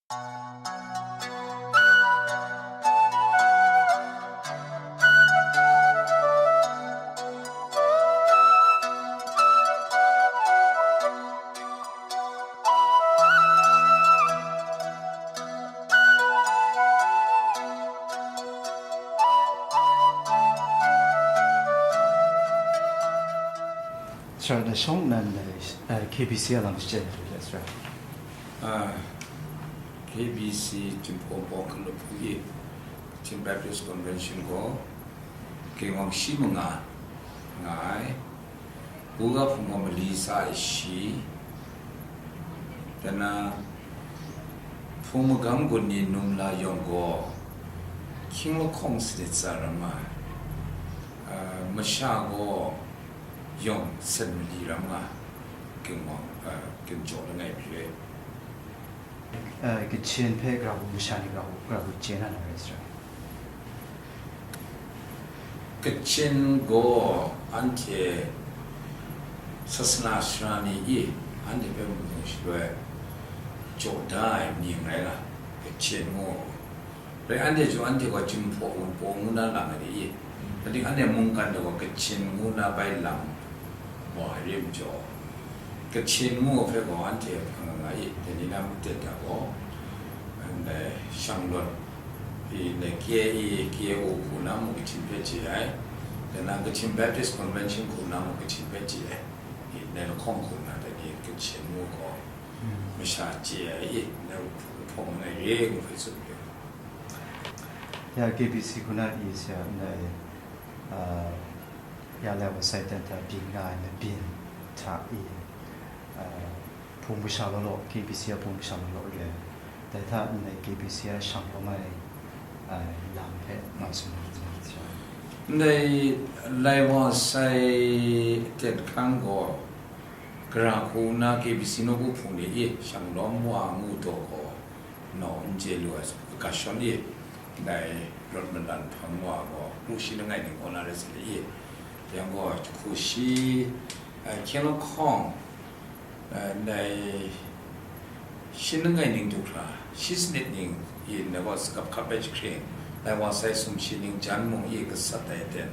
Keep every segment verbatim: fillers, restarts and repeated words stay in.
Sara, dai shawng nnan dai, eh, K B C a lam shachyen ai hte sara. Ah, K B C Jinghpaw Bawng Hkalup Hpung i Chin Baptist Convention gaw, Ginwang shi manga nga ai, Buga hpung gaw mali sa ai shi, dana hpung magam gun ni num la yawng gaw, hkying lahkawng sanit tsa ram nga ai, ah, masha gaw yawng sen mali ram nga, Ginwang, ah, Ginjaw langai hpe. Eh, Kachin hpe gara hku masha ni gara hku, gara hku chye na na rai sara. Kachin gaw anhte sasana sara ni i, anhte hpe mung shaloi jaw da ai mying rai nga, Kachin ngu. Rai anhte chyawm anhte gaw Jinghpaw Wunpawng ngu na lang ai de i, kaning anhte mungkan de gaw Kachin ngu na bai lang wa ai re majaw, Kachin ngu hpe gaw anhte hpang nga nga i, dai ni na madat da gaw, ndai Shanglawt i, ndai K I A, K I O hku na mung Kachin hpe chye ai, dai na Kachin Baptist Convention hku na mung Kachin hpe chye ai, i, ndai lahkawng hku na dai ni Kachin ngu gaw, masha chye ai i, ndai hpawng langai re ngu hpe tsun yu. Ya, K B C hku na i, sara ndai, ah, ya lai wa sai dan hta byin nga ai mabyin hta i, ah, hpung masha law law, K B C a hpung masha law law re ai. Dai hta ndai K B C a shanglawm ai, ah, lam hpe ma sumsing na sara. Ndai lai wa sai ten hkang gaw, gara hku na K B C nawku hpung ni i shanglawm wa ngu daw gaw, nau n chye lu ai, ga shawn i, ndai rawt malan hpang wa gaw, kru shi langai ning kaw na rai sa le i, yang gaw, jahku shi, eh, hkying lahkawng, eh, ndai shi langai ning du hkra, shi sanit ning i, ndai gaw, sagap hkap ai jahkring, lai wa sai sumshi ning jan mung i gasat ai ten,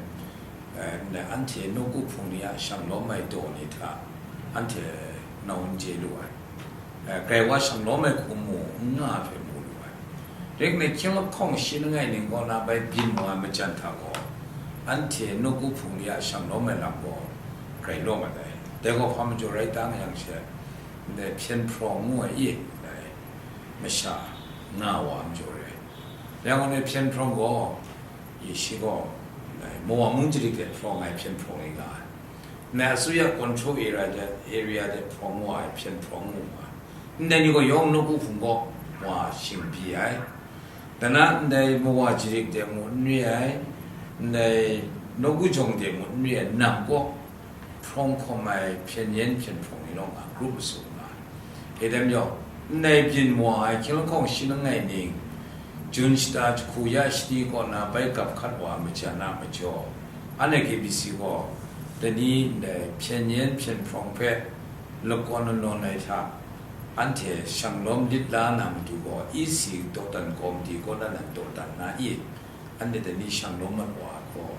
eh, ndai anhte nawku hpung ni a shanglawm ai daw ni hta, anhte nau n chye lu ai. Eh, grai wa shanglawm ai hku mu n nga hpe mu lu ai. Rai nme, hkying lahkawng shi langai ning kaw na bai byin wa ai majan hta gaw, anhte nawku hpung ni a shanglawm ai lam gaw grai lawm ai dai. Dai gaw hpa majaw rai ta nga yang she, ndai hpyen hprawng ngu ai i, ndai masha nga wa ai majaw re ai. Yang gaw, ndai hpyen hprawng gaw, i shi gaw, ndai mawa mung jarik de hprawng ai hpyen hprawng i nga ai. Ndai asuya control area de, area de hprawng wa ai hpyen hprawng mu nga ai. Ndai ni gaw yawng nawku hpung gaw wa shing byi ai. Dana ndai mawa jarik de mu n re ai, ndai nawku jawng de mu n re ai, nam gaw hprawng hkawm ai hpyen yen hpyen hprawng ni law nga, group masu nga ai. Hkye dem yawng, ndai byin wa ai hkying lahkawng shi langai ning, Jun shata jahku ya shani kaw na bai gap hkat wa ai majan a majaw, anhte K B C gaw, dai ni ndai hpyen yen hpyen hprawng hpe lakawn lanawn ai hta, anhte shanglawm lit la na matu gaw, E C dawdan kawmti kaw na nan dawdan na i, anhte dai ni shanglawm mat wa ai gaw,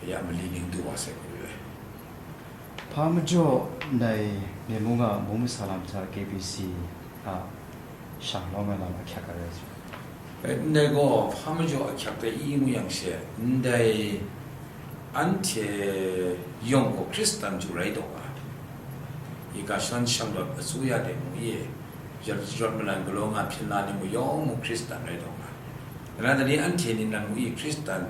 ya mali ning du wa sai hku re ai. Hpa majaw ndai Myen mung a mung masa lam hta K B C a shanglawm ai lam ahkyak ai rai? Ndai gaw hpa majaw ahkyak dai i ngu yang she, ndai anhte yawng gaw Hkristan ju rai taw nga ai. I ga shawn shanglawt asuya de mu i, rawt malan galaw nga hpyen la ni mu yawng mu Hkristan rai taw nga ai. Kanan dai ni anhte ni nan mu i Hkristan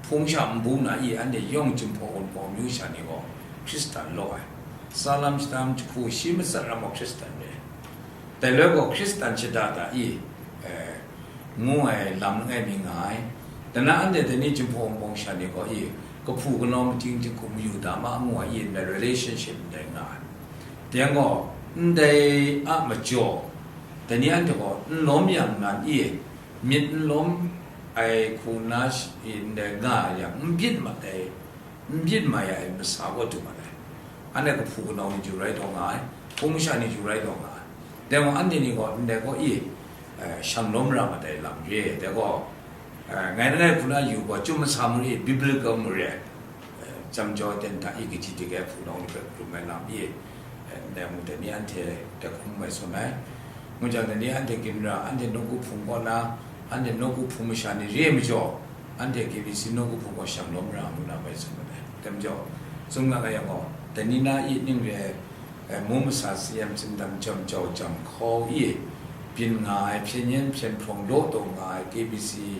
hpung sha n bung na i, anhte yawng Jinghpaw Wunpawng amyu sha ni gaw Hkristan law ai. Tsa lam shadam jahku shi matsat ram gaw Hkristan re ai. Dai loi gaw Hkristan shada da i, eh, ngu ai lam langai mi nga ai. Dana anhte dai ni Jinghpaw Wunpawng sha ni gaw i, kahpu kanau mating jinghku mayu da ma ngu ai i, ndai relationship ndai nga ai. Dai yang gaw, ndai a majaw, dai ni anhte gaw n lawm yang nan i, myit n lawm ai hku na shi-, i, ndai nga ai yang, n byin mat ai, n byin mai ai masa gaw du mat ai. Anhte kahpu kanau ni ju rai taw nga ai, hpung masha ni ju rai taw nga ai. Dai gaw, anhte ni gaw ndai gaw i, eh, shanglawm ra ma dai lam re, dai gaw, eh, ngai langai hku na yu gaw, chyum masam re, biblical mu re, eh, jam jau ten hta i kaji dik ai hpunau ni hpe hkrum ai lam i, eh, ndai mu dai ni anhte dai hkrum mai sawn ai. Ngu jang, dai ni anhte ginra, anhte nawku hpung kaw na, anhte nawku hpung masha ni re ai majaw, anhte K B C nawku hpung kaw shanglawm ra ngu na mai sawn ai. Dai majaw, tsun nga nga yang gaw, dai ni na i ning re ai, eh, mu masa sayam tsindam jam jau jam hkau i byin nga ai, hpyen yen hpyen hprawng law taw nga ai, K B C,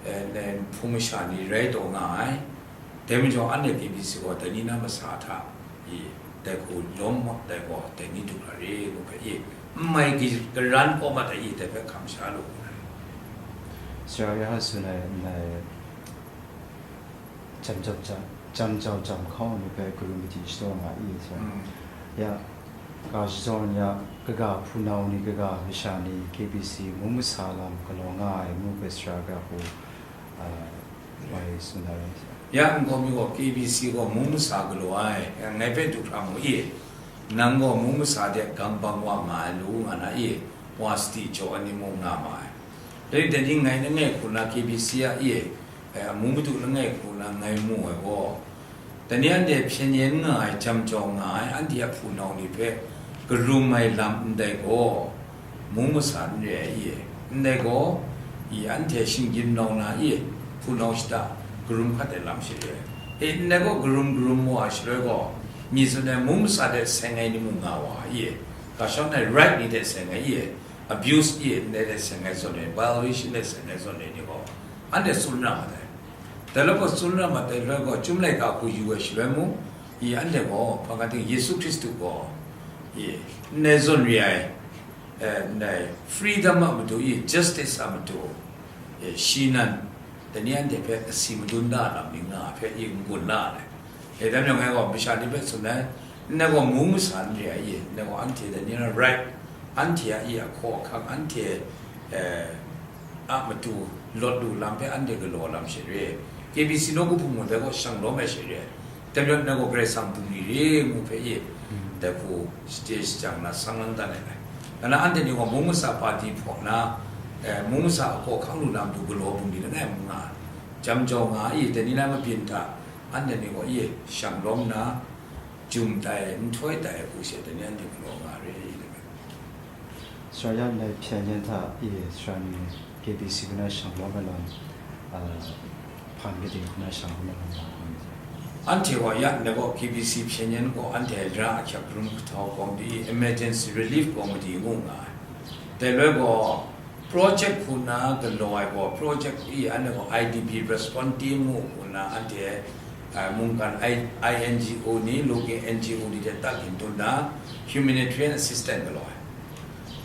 eh, ne hpung masha ni rai taw nga ai. Dai majaw, anhte K B C gaw dai ni na masa hta i dai hku lawm mat dai gaw, dai ni du hkra re ngu hpe i, n mai ga-, garan kaw mat ai i, dai hpe hkam sha lu ngu ai. Sara ya tsun ai ndai jam jau jam, jam jau jam hkau ni hpe karum madi shadaw nga i, sara. Mm. Ya, ga shadawn ya, kaga hpunau ni, kaga masha ni, K B C mu masa lam galaw nga ai ngu hpe sara ga hku, ah, mai tsun ai. Ya, n gaw mi gaw K B C gaw mu masa galaw ai, ngai hpe du hkra mu i, nang gaw mu masa de gang bang wa nga ai lu nga na i, wa sadi jaw ai ni mung nga ma ai. Dai, dai ni ngai langai hku na K B C a i, eh, amu madu langai hku na ngai mu ai gaw, dai ni anhte hpyen yen nga ai, jam jau nga ai, anhte a hpunau ni hpe karum ai lam ndai gaw, mu masa n re ai i, ndai gaw, i anhte shinggyim nau na i, hpunau shada karum hkat ai lam she re ai. E, ndai gaw karum karum wa ai shaloi gaw, mi tsun ai mu masa de seng ai ni mung nga wa ai i, ga shawng ai right ni de seng ai i, abuse i, ndai de seng ai zawn e, violation de seng ai zawn e ni gaw, anhte tsun ra ma ai. Dai law gaw tsun ra ma ai, dai law gaw, Chyum laika hku yu ai shaloi mung, i anhte gaw, hpa nga ting Yesu Hkristu gaw, i, ndai zawn re ai, eh, ndai freedom a matu i, justice a matu, eh, shi nan, dai ni anhte hpe kasi madun da lam ni nga hpe i n-gun la ai. E, dai majaw ngai gaw masha ni hpe tsun ai, ndai gaw mu masa n re ai i, ndai gaw anhte dai ni na right, anhte a i a hkaw ahkang, anhte, eh, a matu lawt lu lam hpe anhte galaw lam she re. K B C nawku hpung mung dai gaw shanglawm ai she re. Dai majaw ndai gaw Karai Kasang bungli re ngu hpe i, dai hku shade shajang na sang lang dan ai. Nna anhte ni gaw mu masa pati hpaw na, eh, mu masa a hkaw ahkang lu na matu galaw bungli langai mung nga ai. Jam jau nga i, dai ni na mabyin hta, anhte ni gaw i shanglawm na, jum tai, nhtoi tai hku she, dai ni anhte galaw nga re i, dai. Sara ya ndai hpyen yen hta i, sara ni K B C hku na shanglawm ai lam, ah, hpan gade hku na shanglawm ai lam nga hku ni? Anhte wa ya ndai gaw K B C hpyen yen gaw anhte ra ahkyak rum kahtau kawmdi, emergency relief committee ngu nga ai. Dai loi gaw, project hku na galaw ai gaw, project i anhte gaw I D P response team ngu hku na anhte, ah, mungkan I-, I N G O ni, local N G O ni hte tak gintung na humanitarian assistance galaw ai.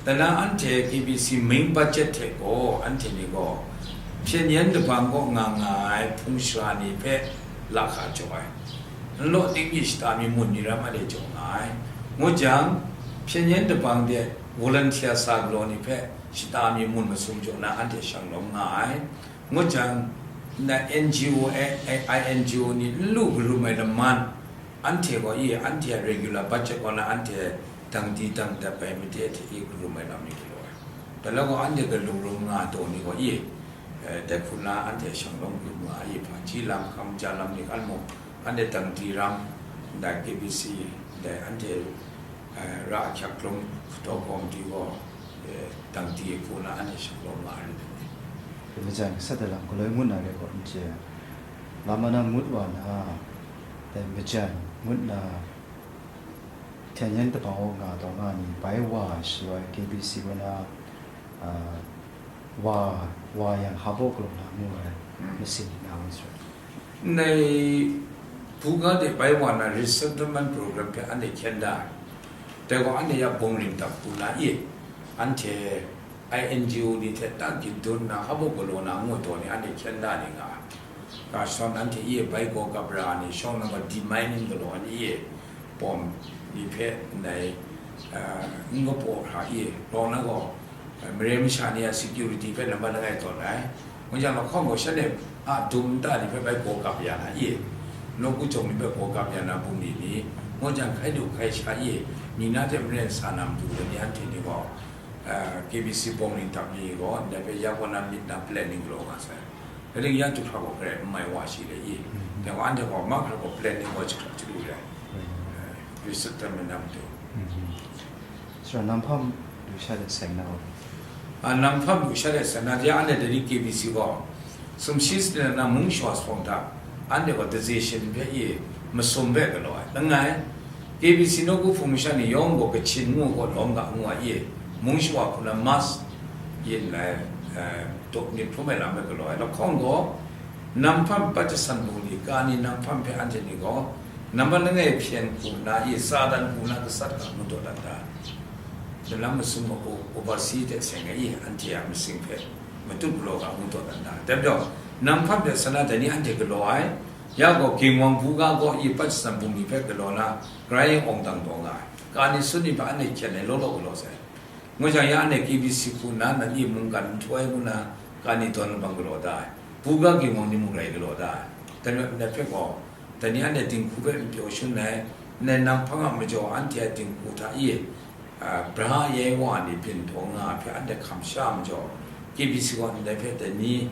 Dai na anhte K B C main budget hte gaw, anhte ni gaw hpyen yen dabang kaw nga nga ai hpung shara ni hpe lahka jaw ai. Nlaw tingmyi shata mi mun ni ram anhte jaw nga ai. Ngu jang, hpyen yen dabang de volunteer sa galaw ni hpe shata mi mun masum jaw na anhte shanglawm nga ai. Ngut jang, na N G O, eh, eh, I N G O ni n lu karum ai laman, anhte gaw i, anhte a regular budget kaw na anhte dang di dang dat ai made hte i karum ai lam ni galaw ai. Dai lam gaw anhte galung rum nga taw ni gaw i, eh, dai hku na anhte shanglawm karum nga ai, hpaji lam, hkam ja lam ni kan mung, anhte dang di ram, ndai K B C, ndai anhte, eh, ra ahkyak lung hputaw kawmti gaw, eh, dang di hku na anhte shanglawm nga ai rai ni? Dai majan gasat ai lam galoi ngut na rai gaw n chye. Lam ana ngut wa na, dai majan ngut na, hpyen yen dabang kaw nga taw nga ni, bai wa ai shaloi K B C kaw na, ah, wa, wa yang hpa baw galaw na ngu ai, mm, masin ni na ngu sai. Ndai buga de bai wa na resettlement program hpe anhte hkyen da ai. Dai gaw anhte ya bungring dap hku na i, anhte I N G O ni hte tak gintung na, hpa baw galaw na ngu ai daw ni anhte hkyen da ni nga ai. Ga shadawn anhte i bai gaw kap ra ai ni, shawng na gaw demining galaw ai ni i, bom ni hpe ndai, ah, n kapaw hkra i, rawng na gaw, ah, mare masha ni a security hpe nambat langai tawn ai. Ngu jang, lahkawng gaw shanhte a dum nta ni hpe bai gaw kap ya na i, nawku jawng ni hpe gaw kap ya na bungli ni, ngu jang, hkai du hkai sha i, mi na hte maren sa na matu dai ni anhte ni gaw, K B C bawng ning dap ni gaw, ndai hpe ya kaw na myit na planning galaw nga sai. Dai ning ya du hkra gaw garai n mai wa shi le i. Dai gaw anhte gaw mahkra gaw planning gaw jahkra chyalu ai. Yu sat tam ai na matu. Sara, nam hpam lu sha de seng na gaw. A, nam hpam lu sha de seng na, ya anhte dai ni K B C gaw, sumshi sane na mung shawa sawng hta, anhte gaw decision hpe i masum hpe galaw ai. Langai, K B C nawku hpung masha ni yawng gaw Kachin ngu gaw lawm ga ngu ai i, mung shawa hku na mas yin lai, eh, dawk myit hkrum ai lam hpe galaw ai. Lahkawng gaw, nam hpam pat jasan bung ni, ka ni nam hpam hpe anhte ni gaw, nambat langai hpyen hku na i, Satan hku na gasat ga ngu dawdan da. Dalam masum ma u, oversea hte seng ai i, anhte a masing hpe matut galaw ga ngu dawdan da. Dai majaw, nam hpam hte sana dai ni anhte galaw ai, ya gaw, ginwang buga gaw i pat jasan bung ni hpe galaw na, grai awng dang taw nga ai. Ka ni sun ni hpe anhte hkyen ai law law galaw sai. Ngu jang, ya anhte K B C hku na, nan i mungkan nhtoi ngu na, ka ni dawn labang galaw da ai. Buga ginwang ni mung rai galaw da ai. Dai majaw, ndai hpe gaw, dai ni anhte dinghku hpe n pyaw shun ai, ndai nam hpang a majaw anhte a dinghku hta i, a, bra yai wa ni byin taw nga ai hpe anhte hkam sha majaw, K B C gaw ndai hpe dai ni,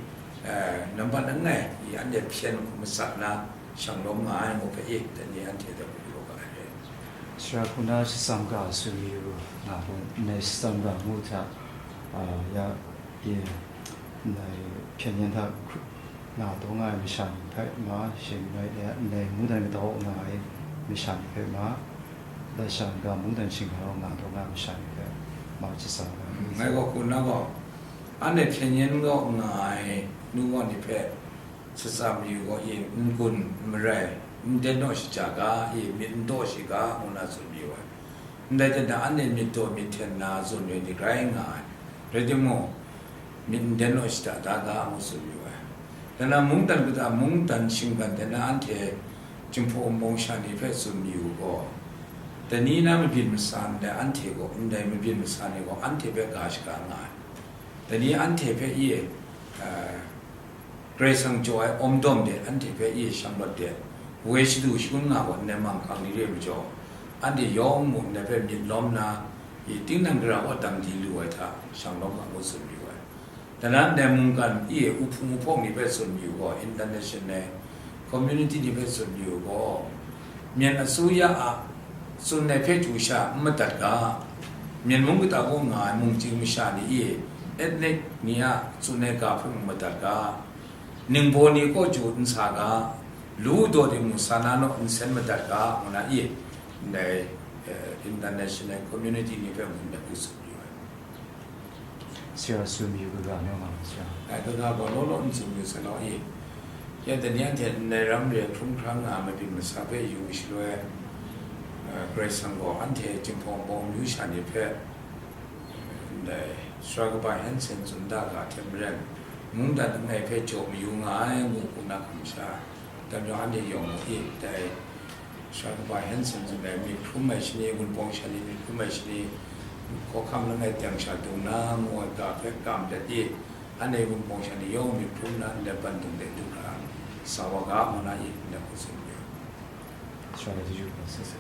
a, nambat langai i anhte hpyen hku matsat na, shang lawm nga ai ngu hpe i, dai ni anhte hta hku galaw ga ai re. Sara hku na shatsam ga tsun yu nga gaw, ndai shatsam ga ngu hta, a, ya, ye, ndai hpyen yen hta hkru-, nga taw nga ai masha ni hpe ma, shing rai, ndai mungdan kata kaw nga ai masha ni hpe ma, lasha n-ga mungdan shingkang kaw nga taw nga ai masha ni hpe ma, shatsam ga ngu. Ngai gaw hku na gaw, anhte hpyen yen kaw nga ai nu wa ni hpe shatsam yu gaw i, n-gun, n marai, n den naw shaja ga i, myit n daw shi ga, ngu na tsun mayu ai. Ndai hte na anhte myit daw myit hten na zawn ai ni rai nga ai. Rai timung, myit n den naw shada da ga, ngu tsun mayu ai. Dai na mungdan kata, mungdan shinggan dai na anhte Jinghpaw Wunpawng sha ni hpe tsun mayu gaw, dai ni na mabyin masa ndai anhte gaw, ndai mabyin masa ni gaw anhte hpe ga shaga nga ai. Dai ni anhte hpe i, a, Karai Kasang jaw ai awmdawm de anhte hpe i shanglawt de, woi shadu shangun nga gaw ndai manghkang ni re ai majaw, anhte yawng mung ndai hpe myit lawm na, i, tingnan gara kaw dang di lu ai hta, shang lawm nga ngu tsun mayu ai. Dai na ndai mungkan i, uhpung uhpawng ni hpe tsun mayu gaw, international community ni hpe tsun mayu gaw, Myen asuya a tsun ai hpe chyu sha n madat ga, Myen mung kata kaw nga ai mungchying masha ni i, ethnic ni a tsun ai ga hpe mung madat ga, ningbaw ni kaw chyu n sa ga, lu daw di mu sa na naw nsen madat ga, ngu na i, ndai, eh, international community ni hpe mung ndai hku tsun yu ai. Sara tsun yu kaga naw nga ma sara. Ai kaga gaw law law n tsun yu sa law i. Ya dai ni anhte ndai ram re hkrum hkrang nga mabyin masa hpe yu shaloi, eh, Karai Kasang gaw anhte Jinghpaw Wunpawng amyu sha ni hpe, eh, ndai sara kaba Hanson tsun da ga hte maren, mungdan langai hpe jaw mayu nga ai ngu hku na hkam sha, dai majaw anhte yawng mu i, dai sara kaba Hanson tsun ai myit hkrum ai shani, Wunpawng sha ni myit hkrum ai shani, hkawhkam langai teng sha dung na, ngu ai ga hpe kam dat i, anhte Wunpawng sha ni yawng myit hkrum na, ndai ban dung de du hkra, sa wa ga, ngu na i, ndai hku tsun yu. Sara de yu ga, sese.